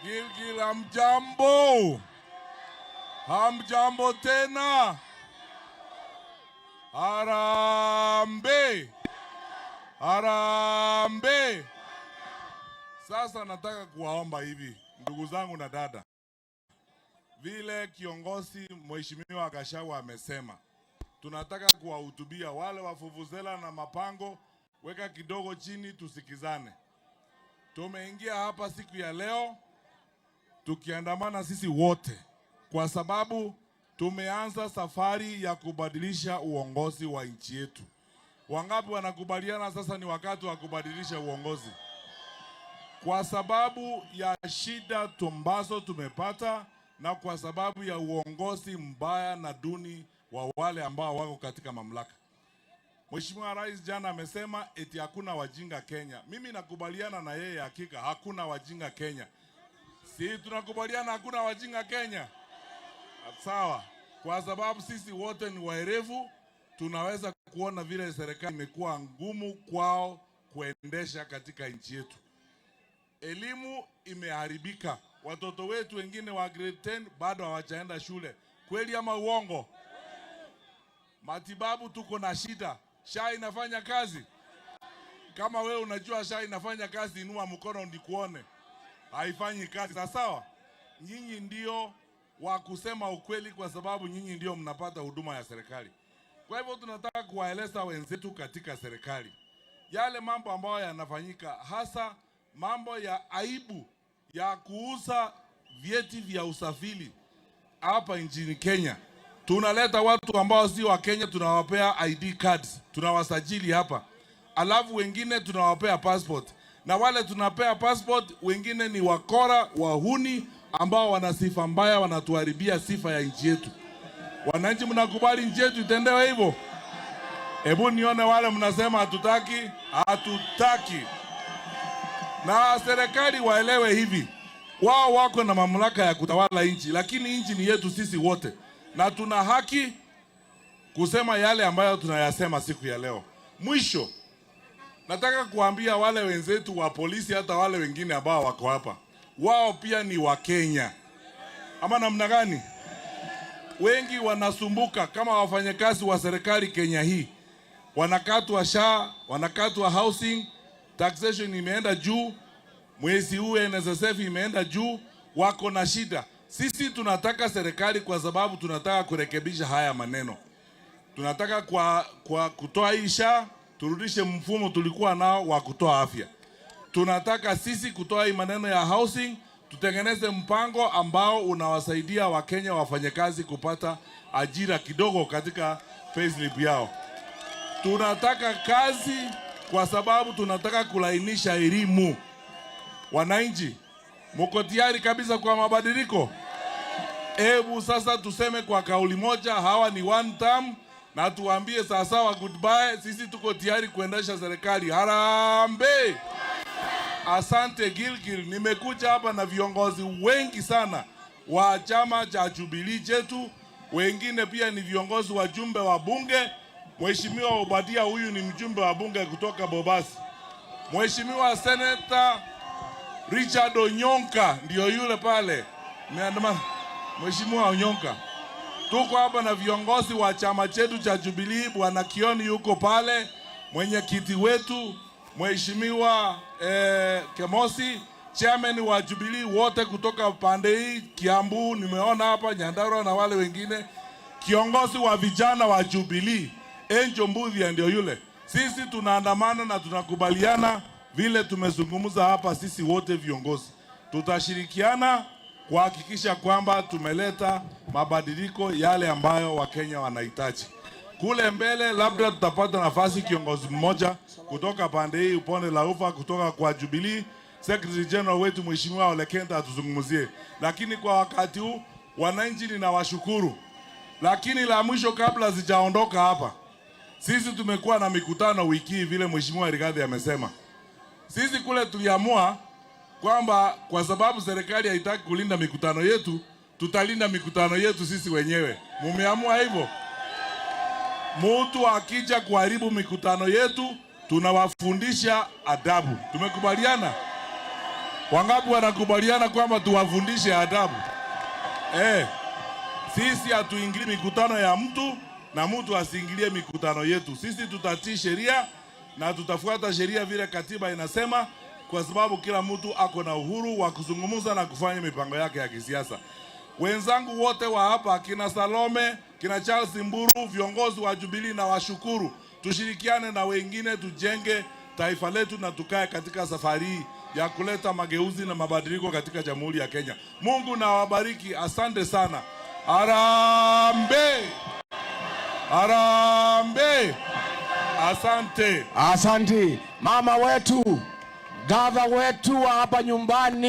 Gilgil, hamjambo? Hamjambo tena? Harambee! Harambee! Sasa nataka kuwaomba hivi, ndugu zangu na dada, vile kiongozi Mheshimiwa Gachagua amesema, tunataka kuwahutubia wale wa vuvuzela na mabango, weka kidogo chini tusikizane. Tumeingia hapa siku ya leo tukiandamana sisi wote kwa sababu tumeanza safari ya kubadilisha uongozi wa nchi yetu. Wangapi wanakubaliana sasa ni wakati wa kubadilisha uongozi? Kwa sababu ya shida ambazo tumepata na kwa sababu ya uongozi mbaya na duni wa wale ambao wako katika mamlaka. Mheshimiwa Rais jana amesema eti hakuna wajinga Kenya. Mimi nakubaliana na yeye, hakika hakuna wajinga Kenya. Si tunakubaliana hakuna wajinga Kenya? Sawa, kwa sababu sisi wote ni waerevu, tunaweza kuona vile serikali imekuwa ngumu kwao kuendesha katika nchi yetu. Elimu imeharibika, watoto wetu wengine wa grade 10 bado hawajaenda shule. Kweli ama uongo? Matibabu tuko na shida. SHA inafanya kazi? Kama wewe unajua SHA inafanya kazi, inua mkono nikuone. Haifanyi kazi. Sawa? Nyinyi ndio wa kusema ukweli, kwa sababu nyinyi ndio mnapata huduma ya serikali. Kwa hivyo tunataka kuwaeleza wenzetu katika serikali yale mambo ambayo yanafanyika, hasa mambo ya aibu ya kuuza vyeti vya usafiri hapa nchini Kenya. Tunaleta watu ambao si wa Kenya, tunawapea ID cards, tunawasajili hapa, alafu wengine tunawapea passport, na wale tunapea passport wengine ni wakora, wahuni ambao wana sifa mbaya, wanatuharibia sifa ya nchi yetu. Wananchi, mnakubali nchi yetu itendewe hivyo? Hebu nione wale mnasema hatutaki. Hatutaki. Na serikali waelewe hivi, wao wako na mamlaka ya kutawala nchi, lakini nchi ni yetu sisi wote, na tuna haki kusema yale ambayo tunayasema siku ya leo. Mwisho, nataka kuambia wale wenzetu wa polisi, hata wale wengine ambao wako hapa, wao pia ni Wakenya, ama namna gani? Wengi wanasumbuka kama wafanyakazi wa serikali Kenya hii, wanakatwa SHA, wanakatwa housing, taxation imeenda juu, mwezi huu NSSF imeenda juu, wako na shida. Sisi tunataka serikali kwa sababu tunataka kurekebisha haya maneno. Tunataka kwa kutoa hii SHA, turudishe mfumo tulikuwa nao wa kutoa afya. Tunataka sisi kutoa hii maneno ya housing, tutengeneze mpango ambao unawasaidia Wakenya wafanyakazi kupata ajira kidogo katika payslip yao. Tunataka kazi kwa sababu tunataka kulainisha elimu. Wananchi, muko tayari kabisa kwa mabadiliko? Hebu sasa tuseme kwa kauli moja, hawa ni one term, na tuambie sawasawa, goodbye. Sisi tuko tayari kuendesha serikali. Harambee! Asante Gilgil, nimekuja hapa na viongozi wengi sana wa chama cha Jubilee chetu, wengine pia ni viongozi wajumbe wa bunge. Mheshimiwa Obadia huyu ni mjumbe wa bunge kutoka Bobasi. Mheshimiwa Senator Richard Onyonka ndio yule pale. Mheshimiwa Onyonka. Tuko hapa na viongozi wa chama chetu cha Jubilee, Bwana Kioni yuko pale, mwenyekiti wetu Mheshimiwa Kemosi, chairman wa Jubilee wote kutoka pande hii Kiambu, nimeona hapa Nyandarua na wale wengine, kiongozi wa vijana wa Jubilee Angel Mbuthia ndio yule. Sisi tunaandamana na tunakubaliana vile tumezungumza hapa, sisi wote viongozi tutashirikiana kuhakikisha kwamba tumeleta mabadiliko yale ambayo Wakenya wanahitaji. Kule mbele labda tutapata nafasi kiongozi mmoja kutoka pande hii upande la ufa kutoka kwa Jubilee, Secretary General wetu Mheshimiwa Ole Kenta atuzungumzie, lakini kwa wakati huu wananchi ninawashukuru. Lakini la mwisho kabla sijaondoka hapa, sisi tumekuwa na mikutano wiki hii vile Mheshimiwa Rigathi amesema. Sisi kule tuliamua kwamba kwa sababu serikali haitaki kulinda mikutano yetu, tutalinda mikutano yetu sisi wenyewe. Mumeamua hivyo? Mtu akija kuharibu mikutano yetu tunawafundisha adabu. Tumekubaliana? Wangapi wanakubaliana kwamba tuwafundishe adabu? Eh, sisi hatuingilii mikutano ya mtu na mtu asiingilie mikutano yetu. Sisi tutatii sheria na tutafuata sheria vile katiba inasema, kwa sababu kila mtu ako na uhuru wa kuzungumza na kufanya mipango yake ya kisiasa. Wenzangu wote wa hapa, kina Salome, kina Charles Mburu, viongozi wa Jubilee, nawashukuru. Tushirikiane na wengine tujenge taifa letu na tukae katika safari hii ya kuleta mageuzi na mabadiliko katika Jamhuri ya Kenya. Mungu na awabariki. Asante sana. Harambee! Harambee! Asante. Asante mama wetu, gava wetu wa hapa nyumbani.